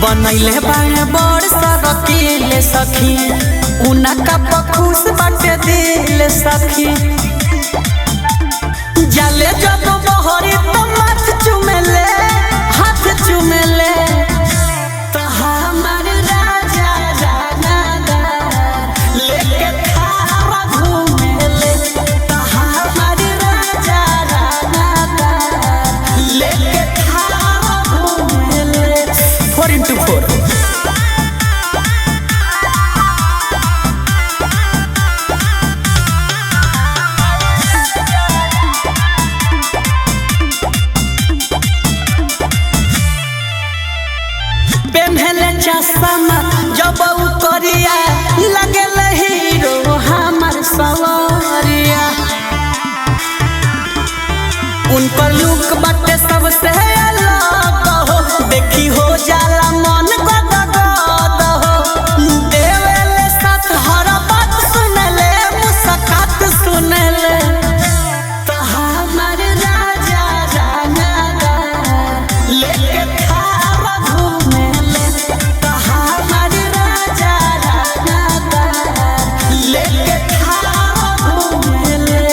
बनैले बाड़े बड़ सरकील सखी, उनका पखुश बाटे दिल सखी। जाले जब बहरी तो माथ चुमेले, हाथ चुमेले। तो हमार राजा रानादार लेके थारा घूमेले। तो हमार राजा रानादार लेके थारा घूमेले। 4 into 4। पेन्हले चश्मा जब उ करिया, लगल हीरो हमार सवरिया। उनकर लुक बाटे सबसे अलग हो, देखी हो जाला मन गदगद हो। देवेले साथ हर बात सुनले, मुस्कात सुनले। तो हमार राजा रानादार लेके थारा घूमेले। तो हमार राजा रानादार लेके थारा घूमेले।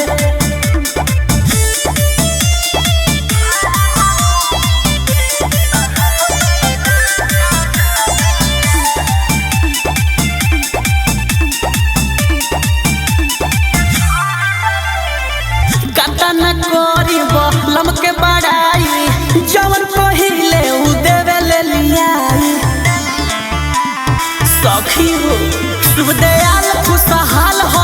कतन करी बहलम के बड़ाई, जवन पहिले उ देवे ले लियाई। सखी हो सुखदयाल खुशहाल हो।